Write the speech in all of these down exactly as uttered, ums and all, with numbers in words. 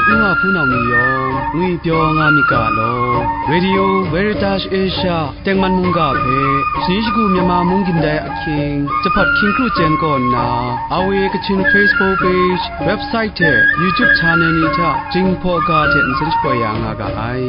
N wa hpunau ni yawng ngwipyaw nga myit ga law, Radio Veritas Asia tengman mungga hpe, shani shagu Myanmar mung gindai ahkying, jahpat hkying kru chyen kaw nna, R V A Kachin Facebook page, website hte YouTube channel ni hta Jinghpaw ga hte nsen shapoi ya nga ga ai.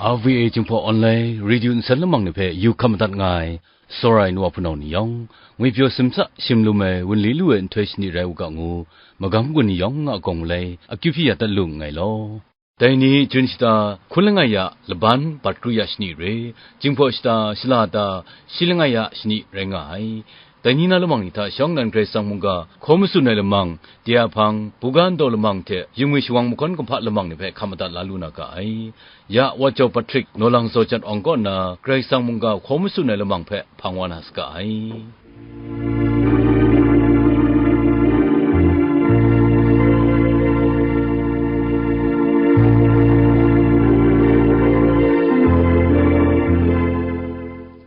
R V A Jinghpaw Online Radio nsen lamang ni hpe yu hkam madat nga ai, tsawra ai nu wa hpunau ni yawng, ngwipyaw simsa shim lum ai wunli lu ai nhtoi shani rai u ga ngu, magam gun ni yawng a gawng malai akyu hpyi ya dat lu nngai law. Dai ni, Jun shata hkun langai ya laban bat kru ya shani re, Jinghpaw shata shala ta shi langai ya shani rai nga ai. Dai ni na lamang ni hta shawng nnan Karai Kasang mungga hkaw matsun ai lamang, de a hpang, buga ndaw lamang hte yingwi shawang mahkawn kumhpa lamang ni hpe hkam madat la lu na ga ai. Ya Wa Jau Patrick, Naw Lang Zaw Jat Awng kaw nna Karai Kasang mungga hkaw matsun ai lamang hpe hpang wa na saga ai.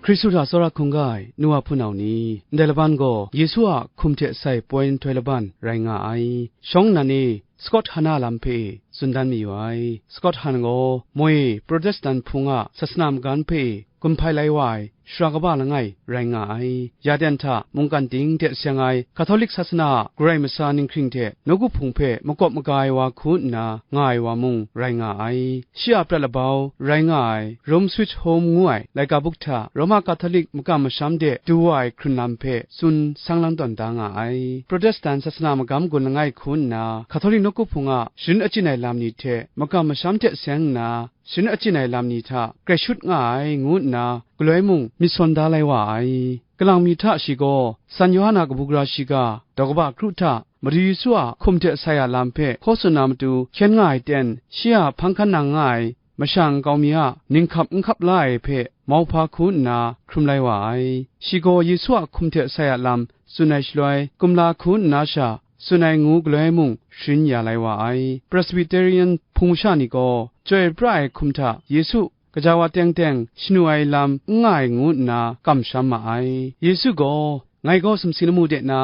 Hkristu hta tsawra hkungga ai nu wa hpunau ni, ndai laban gaw Yesu a hkum hte sai poi nhtoi laban rai nga ai. Shawng nnan e, Scott Hahn a lam hpe tsun dan mayu ai. Scott Hahn gaw moi Protestant hpung a sasana magan hpe gumhpai lai wa ai sara kaba langai rai nga ai. Ya ten hta mungkan ting de seng ai Catholic sasana a Karai masa ninghkring hte nawku hpung hpe makawp maga ai wa hku nna nga ai wa mung rai nga ai. Shi a prat labau rai nga ai Rome Sweet Home ngu ai laika buk hta Roma Catholic makam masham de du wa ai hkrun lam hpe tsun sang lang tawn da nga ai. Protestant sasana magam gun langai hku nna Catholic nawku hpung a sharin achyin ai lam ni hte makam masham hte seng nna sharin achyin ai lam ni hta grai shut nga ai, ngu nna galoi mung myit sawn da lai wa ai. Kalang mi hta shi gaw, San Yawhan a kabu gara shiga daw kaba kru hta Madu Yesu a hkum hte sai a lam hpe hkaw tsun na matu hkyen nga ai ten, shi a hpang hkan nang nga ai masha nkau mi a ninghkap n hkap la ai hpe mauhpa hku nna hkrum lai wa ai. Shi gaw Yesu a hkum hte sai a lam tsun ai shaloi, kumla hku nna sha tsun ai ngu galoi mung sharin ya lai wa ai. Presbyterian hpung masha ni gaw, chyoi pra ai hkum hta Yesu gaja wa teng teng shanu ai lam n nga ai ngu nna kamsham ma ai. Yesu gaw, "Ngai gaw sumsing lamu de na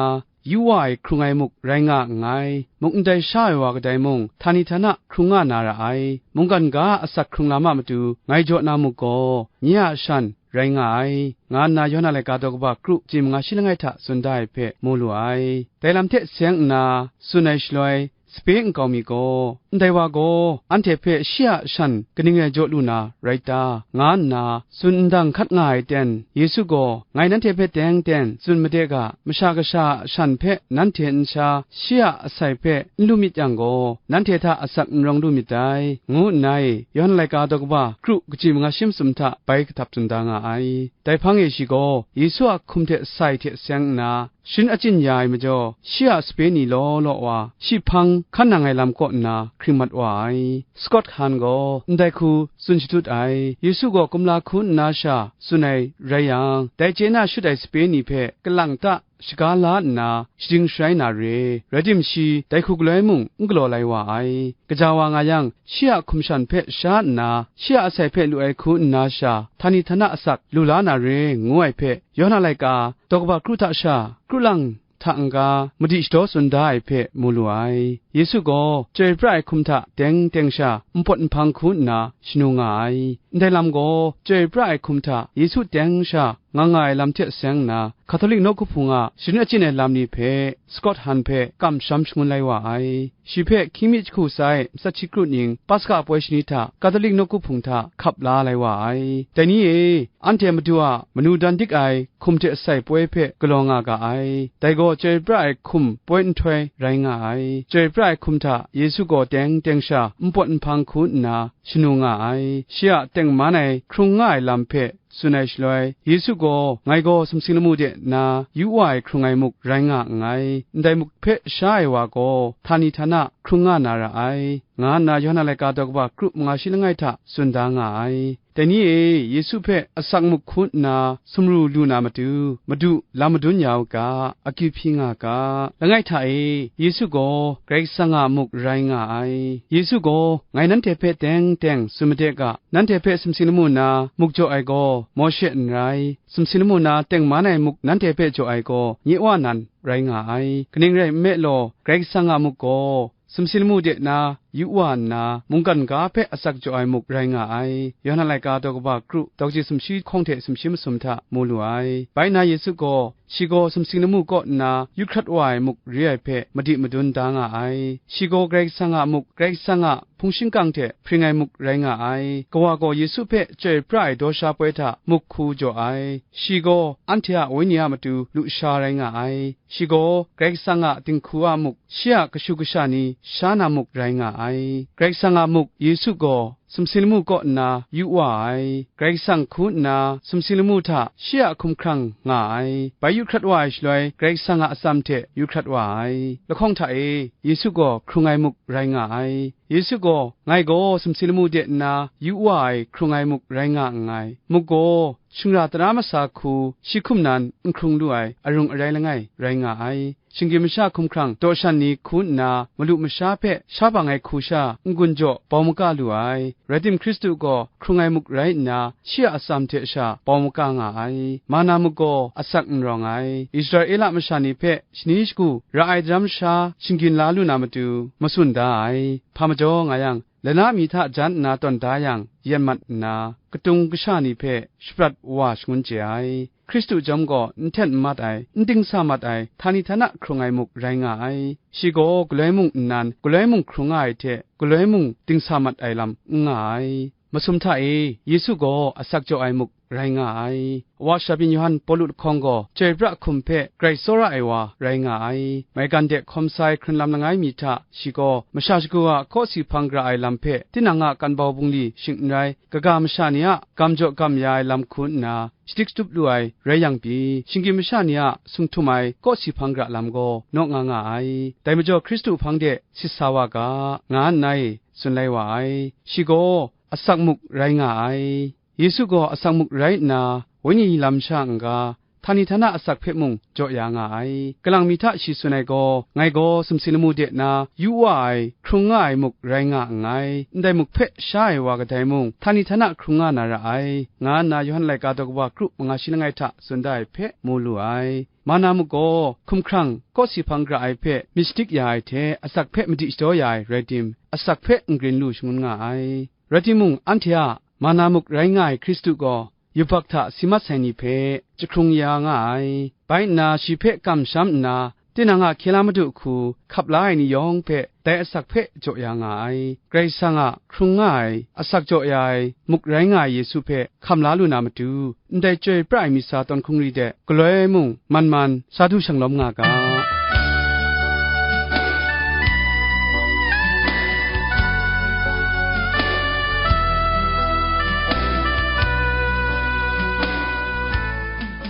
yu wa ai hkrung ai muk rai nga nngai, muk ndai sha ai wa kadai mung, htani htana hkrung nga na ra ai. Mungkan ga a asak hkrung lam a matu ngai jaw na muk gaw, nye a shan rai nga ai," nga nna Yawhan a laika daw kaba kru, chyi manga shi langai hta tsun da ai hpe mu lu ai. Dai lam hte seng nna tsun ai shaloi, sape nkau mi gaw, "Ndai wa gaw anhte hpe shi a shan kaning rai jaw lu na rai ta?" nga nna tsun ndang hkat nga ai ten, Yesu gaw, "Ngai nanhte hpe teng teng tsun made ga, Masha Kasha a shan hpe nanhte n sha, shi a asai hpe n lu myit yang gaw, nanhte hta asak n rawng lu myit dai," ngu nna e, Yawhan laika daw kaba kru, kachyi manga shi masum hta bai kahtap tsun da nga ai. Dai hpang e shi gaw, Yesu a hkum hte sai hte seng nna, sharin achyin ya ai majaw, shi a sape ni law law wa, shi hpang hkan nang ai lam kaw nna hkring mat wa ai. Scott Hahn gaw ndai hku tsun shatut ai. Yesu gaw kumla hku nna sha tsun ai rai yang, dai chye na shut ai sape ni hpe kalang ta shaga la nna shading sharai na re. Rai timung, shi dai hku galoi mung n galaw lai wa ai. Gaja wa nga yang, shi a hkum shan hpe sha nna, shi a asai hpe lu ai hku nna sha, htani htana asak lu la na re, ngu ai hpe, Yawhan a laika daw kaba kru hta sha, kru lang hta n-ga, madi shadaw tsun da ai hpe mu lu ai. Yesu gaw chyoi pra ai hkum hta teng teng sha npawt nhpang hku nna shanu nga ai. Ndai lam gaw, chyoi pra ai hkum hta Yesu teng sha nga nga ai lam hte seng nna, Hkatolik nawku hpung a sharin achyin ai lam ni hpe, Scott Hahn hpe kamsham shangun lai wa ai. Shi hpe hkying mi jahku sai matsat shi kru ning Paska poi shani hta Hkatolik nawku hpung hta hkap la lai wa ai. Dai ni e, anhte Madu a manu dan dik ai hkum hte sai poi hpe galaw nga ga ai. Dai gaw chyoi pra ai hkum poi nhtoi rai nga ai. Chyoi pra ai hkum hta Yesu gaw teng teng sha npawt nhpang hku nna shanu nga ai. Shi a tengman ai hkrung nga ai lam hpe tsun ai shaloi, Yesu gaw, "Ngai gaw sumsing lamu de na yu wa ai hkrung ai muk rai nga nngai, ndai muk hpe sha ai wa gaw, htani htana hkrung nga na ra ai," nga nna Yawhan a laika daw kaba kru manga shi langai hta tsun da nga ai. Dai ni e, Yesu hpe asak muk hku nna sumru lu na matu, Madu, lam madun ya u ga, akyu hpyi nga ga. Langai hta e, Yesu gaw Karai Kasang a muk rai nga ai. Yesu gaw, "Ngai nanhte hpe teng teng tsun made ga, nanhte hpe sumsing lamu na muk jaw ai gaw Mawshe n rai, sumsing lamu na tengman ai muk nanhte hpe jaw ai gaw nye Wa nan rai nga ai. Kaning rai nme law, Karai Kasang a muk gaw sumsing lamu de na yu wa nna, mungkan ga hpe asak jaw ai muk rai nga ai." Yawhan a laika daw kaba kru, daw kaji sumshi hkawng hte sumshi masum hta mu lu ai. Bai nna Yesu gaw, shi gaw sumsing lamu kaw nna yu hkrat wa ai muk re ai hpe madi madun da nga ai. Shi gaw Karai Kasang a muk, Karai Kasang a hpung shingkang hte hpring ai muk rai nga ai. Kawa gaw Yesu hpe chyoi pra ai daw sha poi hta muk hku jaw ai. Shi gaw anhte a wenyi a matu lusha rai nga ai. Shi gaw Karai Kasang a dinghku a muk, shi a kashu kasha ni sha na muk rai nga ai. Karai Kasang a muk Yesu gaw sumsing lamu kaw nna yu wa ai. Karai Kasang hku nna sumsing lamu hta shi a hkumhkrang nga ai. Bai yu hkrat wa ai shaloi, Karai Kasang a atsam hte yu hkrat wa ai. Lahkawng hta e, Yesu gaw hkrung ai muk rai nga ai. Yesu gaw, "Ngai gaw sumsing lamu de nna yu wa ai hkrung ai muk rai nga nngai. Muk gaw shingra tara masa hku shi hkum nan n hkrung lu ai arung arai langai rai nga ai. Shinggyim masha hkumhkrang daw shan ni hku nna malu masha hpe sha bang ai hku sha n-gun jaw bau maka lu ai. Rai tim, Hkristu gaw hkrung ai muk rai nna, shi a atsam hte sha bau maka nga ai. Mana muk gaw asak n rawng ai. Israela masha ni hpe shani shagu ra ai daram sha shinggyin la lu na matu, matsun da ai. Hpa majaw nga yang, lana mi hta jan nna tawn da yang, yen mat nna, katung kasha ni hpe shaprat wa shangun chye ai. Hkristu chyawm gaw n hten n mat ai, n dingsa mat ai, htani htana hkrung ai muk rai nga ai. Shi gaw galoi mung nnan, galoi mung hkrung nga ai hte, galoi mung dingsa mat ai lam n nga ai. Masum hta e, Yesu gaw asak jaw ai muk rai nga ai. Wa shabyin Yawhan Pawlu lahkawng gaw, chyoi pra hkum hpe grai tsawra ai wa rai nga ai. Maigan de hkawm sa ai hkrun lam langai mi hta, shi gaw masha shagu a kawsi hpang gara ai lam hpe, tinang a kan bau bungli shing n rai, kaga masha ni a gam jaw gam ya ai lam hku nna, shadik shatup lu ai rai yang pyi, shinggyim masha ni a sung htum ai kawsi hpang gara lam gaw naw nga nga ai. Dai majaw Hkristu hpang de sit sa wa ga, nga nna e tsun lai wa ai. Shi gaw asak muk rai nga ai. Yesu gaw asak muk rai nna, wenyi lam sha n-ga, htani htana asak hpe mung jaw ya nga ai. Kalang mi hta shi tsun ai gaw, "Ngai gaw sumsing lamu de na yu wa ai, hkrung nga ai muk rai nga nngai, ndai muk hpe sha ai wa kadai mung, htani htana hkrung nga na ra ai," nga nna Yawhan laika daw kaba kru manga shi langai hta tsun da ai hpe mu lu ai. Mana muk gaw, hkumhkrang kawsi hpang gara ai hpe myit shadik ya ai hte, asak hpe madi shadaw ya ai rai tim, asak hpe n-grin lu shangun nga ai. Rai timung, anhte a mana muk rai nga ai Hkristu gaw, yubak hta si mat sai ni hpe jahkrung ya nga ai. Bai nna, shi hpe kamsham nna, tinang a hkye la madu hku hkap la ai ni yawng hpe dai asak hpe jaw ya nga ai. Karai Kasang a hkrung nga ai, asak jaw ya ai, muk rai nga ai Yesu hpe hkam la lu na matu, ndai chyoi pra ai misa tawn hkungri de galoi mung man man sa du shanglawm nga ga.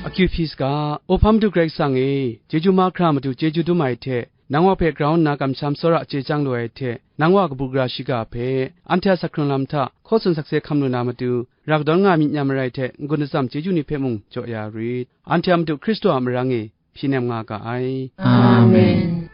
Akyu hpyi saga, O Hpa Madu Karai Kasang e, chyeju mahkra matu chyeju dum ai hte, nang wa hpe grau nna kamsham tsawra chye chyang lu ai hte, nang wa kabu gara shiga hpe, anhte a sak hkrung lam hta hkaw tsun sakse hkam lu na matu, ra kadawn nga myit n ya marai hte, n-gun atsam chyeju ni hpe mung jaw ya rit. Anhte a matu Hkristu a marang e hpyi nem nga ga ai. Amen.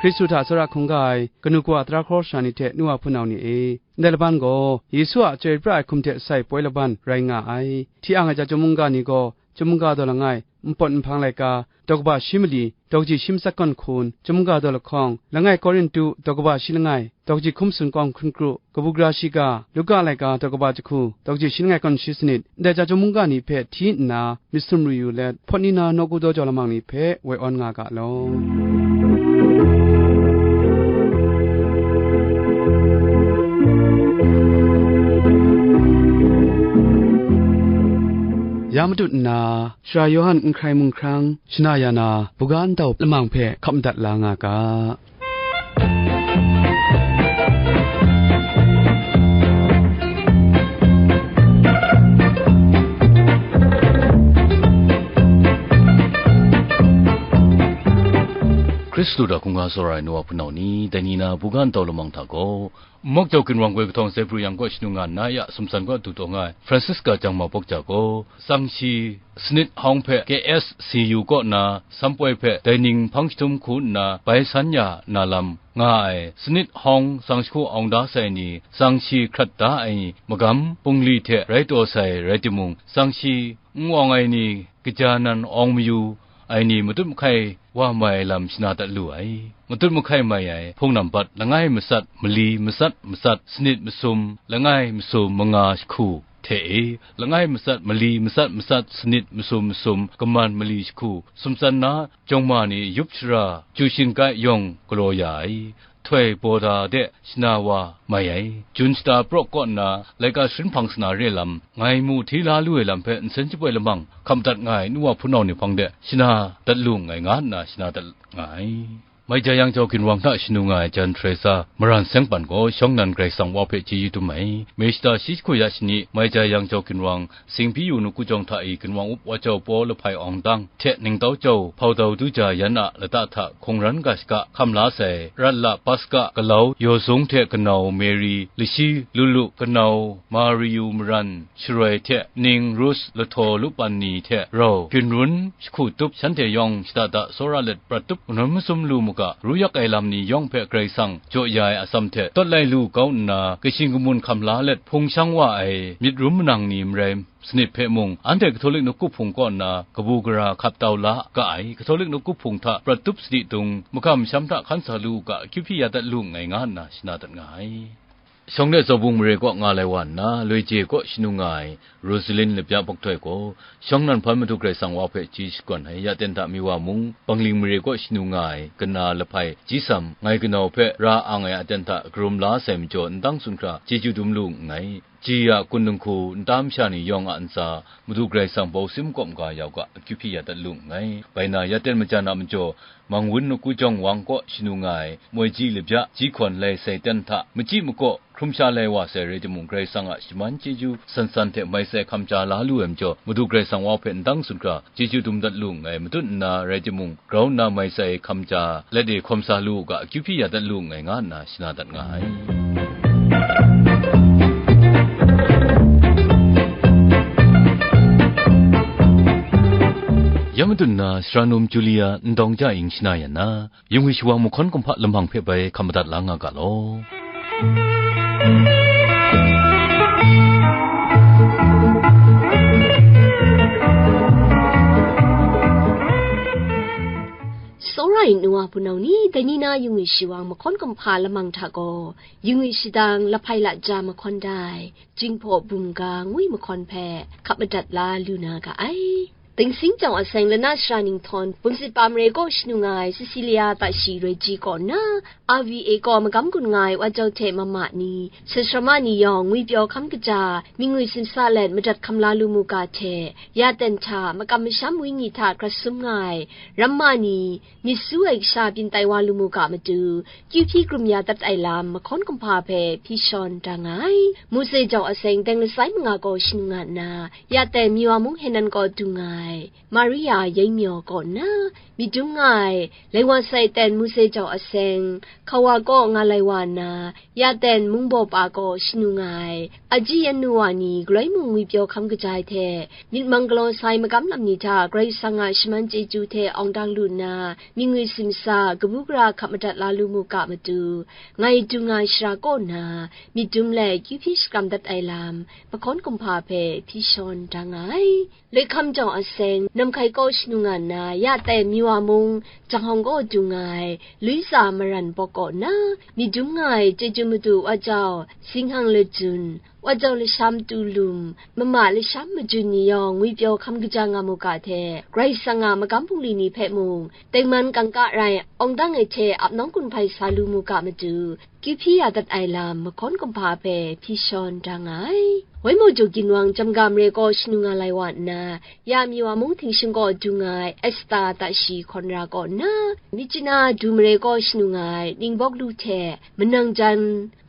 Hkristu hta tsawra hkungga ai kanu kawa tara hkraw sara ni hte nu wa hpunau ni e, ndai laban gaw Yesu a chyoi pra ai hkum hte sai poi laban rai nga ai. Hti ang ai chyawm mungga ni gaw chyawm mungga daw langai, npawt nhpang laika, daw kaba shi mali, daw kaji shi matsat kawn hkun, chyawm mungga daw lahkawng, langai Korintu, daw kaba shi langai, daw kaji hkum sun kawng hkun kru, kabu gara shiga, Luka laika, daw kaba jahku, daw kaji shi langai kawn shi sanit, ndai chyawm mungga ni hpe hti nna, myit sum ru yu let, hpawt ni na nawku daw jau lamang ni hpe woi awn nga ga law. Ya matut nna, Sara Yawhan n hkrai mung hkrang, shana ya na, buga ntau lamang hpe hkap madat la nga ga. Hkristu hta hkungga tsawra ai nu wa hpunau ni, dai ni na buga ntau lamang hta gaw, Nmawk jau ginwang goi kahtawng Zebru yang kaw shanu nga nna ya sumsan kaw du taw nga ai Francisca Jangma Bawk Ja gaw, tsang shi sanit hawng hpe K S C U kaw na sampoi hpe dai ning hpang jahtum hku nna bai san ya na lam nga ai, sanit hawng tsang jahku awng da sai ni, tsang shi hkrat da ai ni, magam bungli hte rai taw sai rai timung, tsang shi n awng ai ni, kaja nan awng mayu ai ni matut mahkai wa mai lam shana dat lu ai. Matut mahkai mai ai hpung nambat langai matsat mali matsat matsat sanit masum langai masum manga jahku hte e, langai matsat mali matsat matsat sanit masum masum kaman mali jahku sumtsan na jawng ma ni yup shara chyu shingkai yawng galaw ya ai. Htoi Bawda de shana wa mai ai. Jun shata praw kaw nna, laika sharin hpang sana re lam, ngai mu hti la lu ai lam hpe nsen jaboi lamang hkam dat nga ai nu wa hpunau ni hpang de shana dat lu nngai nga nna shana dat nga ai. Mai ja yang jau ginwang hta shanu nga ai Jan Teresa Maran Seng Pan gaw shawng nnan Karai Kasang wa hpe chyeju dum ai. Mai shata shi jahku ya shani, mai ja yang jau ginwang, Singpi yu nu kujawng hta i ginwang up wa jau paw lahpai awng dang hte ningtau jau hpau dau du ja yan a lata hta hkungran ga shaka hkam la sai, Rat la Paska, Galau Yawzung hte kanau Mary, Lashi Lulu, kanau Mariu Maran, Sharoi hte ning Rus Lahtaw Lupan ni hte rau Ginrun jahku tup shanhte yawng shada da tsawra let prat tup, manawn masum lu mu ga, ru yak ai lam ni yawng hpe Karai Kasang jaw ya ai atsam hte tawt lai lu kau nna, kashing kamun hkam la let hpung shang wa ai myit rum manang ni marai sanit hpe mung, anhte Katolik nawku hpung kaw nna kabu gara hkap tau la ga ai, Katolik nawku hpung hta prat tup sadi dung, makam masham hta hkan sa lu u ga, akyu hpyi ya dat lu nngai nga nna shana dat nga ai. Shawng de Zawbung mare kaw nga lai wa nna, Loije kaw shanu nga ai Rosalin Labya Bawk Htoi gaw, shawng nnan hpan Madu Karai Kasang wa hpe chyeju shakawn ai. Ya ten hta Miwa mung, Bangling mare kaw shanu nga ai kana lahpai Jisam, ngai kanau hpe ra ang ai aten hta karum la sai majaw, n dang sun hkra chyeju dum lu nngai. Ji ya kun dinghku nta masha ni yawng a ntsa, Madu Karai Kasang bau sim kawp ga yau ga, akyu hpyi ya dat lu nngai. Bai na, ya ten majan a majaw, Mangwun Nawku Jawng Wang kaw shanu nga ai moi ji labya ji hkawn lai sai ten hta, machyi makaw hkrum sha lai wa sai rai timung, Karai Kasang a shaman chyeju san san hte mai sai hkam ja la lu ai majaw, Madu Karai Kasang wa hpe n dang sun hkra chyeju dum dat lu nngai. Matut nna rai timung, grau nna mai sai hkam ja let e hkawm sa lu u ga, akyu hpyi ya dat lu nngai nga nna shana dat nga ai. Ya matut nna, sara num Julia Ndawng Ja Ing shana yan na, yung ai shawang mahkawn kumhpa lamang hpe bai hkam madat la nga ga law. Tsawra ai nu wa hpunau ni, dai ni na yung ai shawang mahkawn kumhpa lamang hta gaw, yung ai shadang lahpai laja mahkawn dai, Jinghpaw Bumga ngwi mahkawn hpe hkap madat la lu na ga ai. Dingsing jawng a seng lana sara ninghtawng, Bumsit Pa mare kaw shanu nga ai Cecilia Tashi Roi Ji kaw nna, R V A kaw magam gun nga ai Wa Jau hte Mama ni, sasrama ni yawng ngwipyaw hkam kaja, mingwi simsa let madat hkam la lu mu ga hte, ya ten hta makam masham wenyi hta hkrat sum nga ai ramma ni, myit su ai kasha byin tai wa lu mu ga matu, kyu hpyi krum ya dat ai lam mahkawn kumhpa hpe hpyi shawn da nga ai. Mose jawng a seng deng lasai manga gaw shanu nga nna, ya ten Miwa mung Henan kaw dung nga ai. ai, Maria Yengmyaw kaw nna, myit dum nga ai, Laiwa Satan Mose jau aseng, Hkawa kaw nga lai wa nna, ya ten mungbaw pa kaw shanu nga ai, aji anu wa ni galoi mung ngwipyaw hkam kaja ai hte, myit mang galaw sai magam lam ni hta Karai Kasang a shaman chyeju hte awng dang lu nna, myit ngwi simsa, kabu gara hkap madat la lu mu ga matu, ngai dung nga ai shara kaw nna, myit dum let kyu hpyi shakram dat ai lam, mahkawn kumhpa hpe hpyi shawn da nga ai. Lehkam jau aseng, Namhkai kaw shanu nga nna, ya tai Miwa mung, Janghawng kaw dung nga ai, Luisa Maran bawk kaw nna, myit dum nga ai, chyeju madu wa jau, Singhang Lajun, wa jau Lasham Tulum, mama Lasham Majun ni yawng ngwipyaw hkam kaja nga mu ga hte, Karai Kasang a magam bungli ni hpe mung, tengman kangka rai, awng dang ai hte ap nawng gun hpai sa lu mu ga matu, kyu hpyi ya dat ai lam, mahkawn kumhpa hpe hpyi shawn da nga ai. Waimaw jaw ginwang Jamga mare kaw shanu nga lai wa nna, ya Miwa mung htingshing kaw dung nga ai, Esta Tashi hkawn ra kaw nna, Myitkyina du mare kaw shanu nga ai, Ningbawk lu hte, manang jan,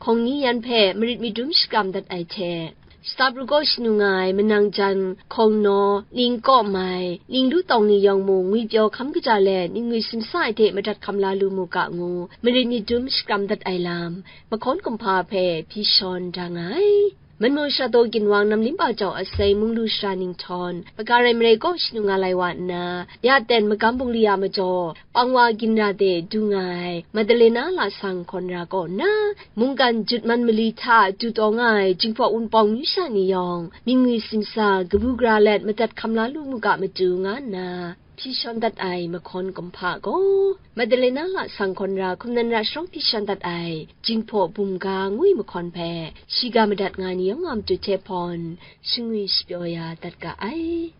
hkawng ni yan hpe marit myit dum shakram dat ai hte, Shata pru kaw shanu nga ai, manang jan, hkawng naw, ning kaw mai, ning lu tawng ni yawng mung, ngwipyaw hkam kaja let, myit ngwi simsa ai hte madat hkam la lu mu ga ngu, marit myit dum shakram dat ai lam, mahkawn kumhpa hpe hpyi shawn da nga ai. Manmu Sharato ginwang Namlimpa jau aseng, Munglu Shara Ninghtawng, Magare mare kaw shanu nga lai wa nna, ya ten magam bungli a majaw, Pangwa ginra de du nga ai, Madalena lasang hkawn ra kaw nna, mungkan jutman mali hta du taw nga ai, Jinghpaw Wunpawng myu sha ni yawng, myit ngwi simsa, kabu gara let madat hkam la lu mu ga matu, nga nna, hpyi shawn dat ai mahkawn kumhpa gaw, Madalena lasang hkawn ra hkum nan ra sharawng hpyi shawn dat ai, Jinghpaw bumga ngwi mahkawn hpe, shiga madat nga ni yawng a matu hte hpawn, shangwi shapyaw ya dat ga ai.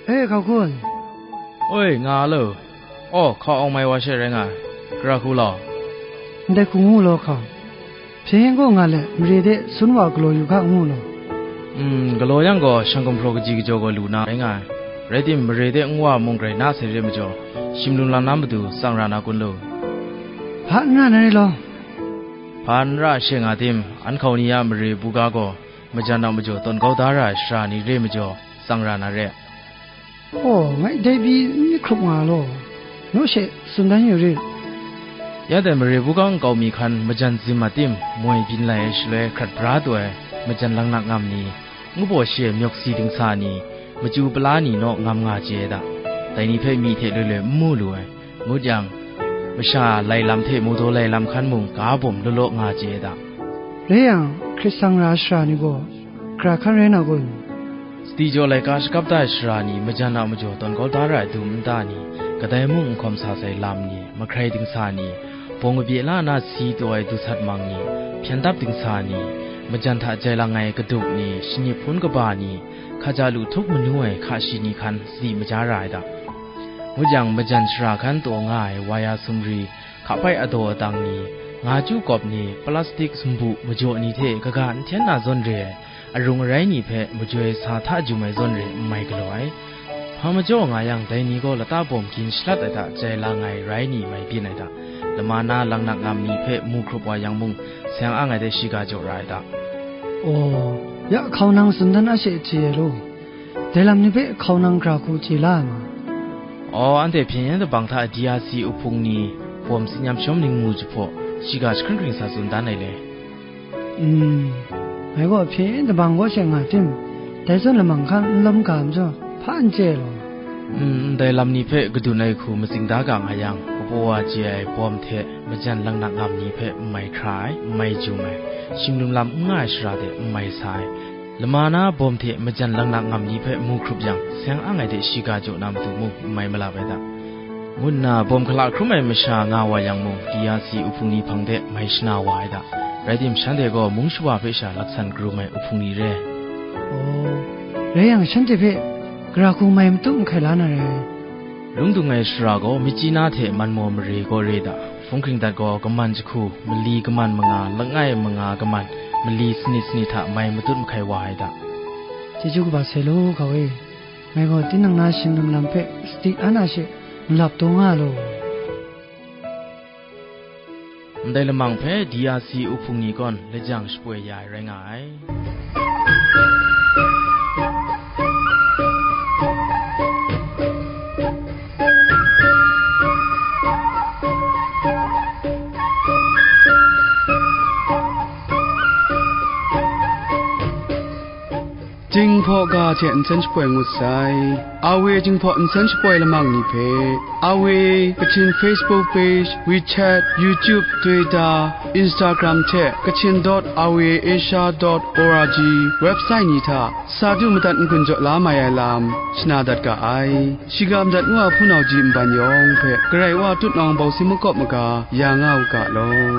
E, hkau kun. Oi, nga lo. Aw, hkau awng mai wa she rai nga ai. Gara hku law. Ndai hku ngu law hkau. Hpyen gaw nga let, mare de sun wa galaw yu ga ngu law. Mm, galaw yang gaw, shang gumhpraw kaji kajaw gaw lu na rai nga ai. Rai tim, mare de nwa mung grai na sai re majaw, shim lum lam na matu tsang ra na kun lo. Hpa n ra na re law. Hpa n ra she nga tim, an hkau ni a mare buga gaw, majan a majaw tawn kau da ra ai shara ni re majaw, tsang ra na re. Aw, ngai dai pyi n myit hkrup nga law, naw she tsun dan yu rit. Ya dai mare buga nkau mi hkan majan zim a tim, moi byin lai ai shaloi hkrat bra taw ai majan langnak ngam ni, ngu baw shi ai myawk si dingsa ni, machyu pala ni naw ngam nga chye ai da. Dai ni hpe myi hte loi loi n mu lu ai. Ngut yang, masha lai lam hte mawdaw lai lam hkan mung ga bawm law law nga chye ai da. Rai yang, hkrit sang ra ai shara ni gaw, gara hkan rai na kun? Sadi jaw laika shakap da ai shara ni, majan a majaw tawn kau da ra ai dum nta ni, kadai mung n hkawm sa sai lam ni, mahkrai dingsa ni, bawng kabye la na si taw ai dusat mang ni, hpyen dap dingsa ni, majan hta jai lang ai kaduk ni, shanip hpun kaba ni, hkaja lu htup manu ai hka shi ni hkan sadi maja ra ai da. Ngut yang, majan shara hkan taw nga ai waya sumri, hkapai adaw adang ni, nga chyu kawp ni, plastik sumbu majaw ni hte kaga n hten na zawn re ai, arung arai ni hpe majoi sa hta jum ai zawn re n mai galaw ai. Hpa majaw nga yang, dai ni gaw lata bawm gin shalat ai hta jai lang ai rai ni mai byin ai hta, lama na langnak ngam ni hpe mu hkrup wa yang mung, seng ang ai de shiga jaw ra ai hta. Aw, ya hkau nang tsun dan a she chye ai law. Dai lam ni hpe hkau nang gara hku chye la ai ma? Aw, anhte hpyen yen dabang hta D R C uhpung ni bawm tsin yam shawm ning mu jahpaw, shiga jahkring hkring sa tsun dan ai le. Mm, ngai gaw hpyen yen dabang kaw she nga tim, dai zawn lamang hkan n lawm ga majaw, hpa n chye law. Mm, ndai lam ni hpe kadun ai hku matsing da ga nga yang, kabaw wa chye ai bawm hte majan langnak ngam ni hpe n mai hkra ai, n mai jum ai, shim lum lam n nga ai shara de n mai sa ai, lama na bawm hte majan langnak ngam ni hpe mu hkrup yang, seng ang ai de shiga jaw na matu mung n mai malap ai da, ngu nna bawm hkala hkrum ai masha nga wa yang mung, D R C uhpung ni hpang de mai shana wa ai da. Rai tim, shanhte gaw mung shawa hpe sha laksan karum ai uhpung ni re. Aw, rai yang, shanhte hpe gara hku mai matut mahkai la na rai. Lung dung ai shara gaw, Myitkyina hte Manmaw mare gaw re da. Hpung hkring dat gaw, kaman jahku, mali kaman manga, langai manga kaman, mali sanit sanit hta mai matut mahkai wa ai da. Chyeju kaba sai law, hkau e. Ngai gaw tinang na shim lum lam hpe sadi an a she malap taw nga law. Ndai lamang hpe D R C uhpung ni gaw lajang shapoi ya ai rai nga ai. Jinghpaw ga hte nsen shapoi ngut sai. Awe Jinghpaw nsen shapoi lamang ni hpe, Awe Kachin Facebook page, WeChat, YouTube, Twitter, Instagram hte Kachin dot awe asia dot org website ni hta sa du madat n-gun jaw la mai ai lam shana dat ga ai. Shiga madat ngu a hpunau ji nban yawng hpe Karai Wa tutnawng bawsi makawp maga ya nga u ga law.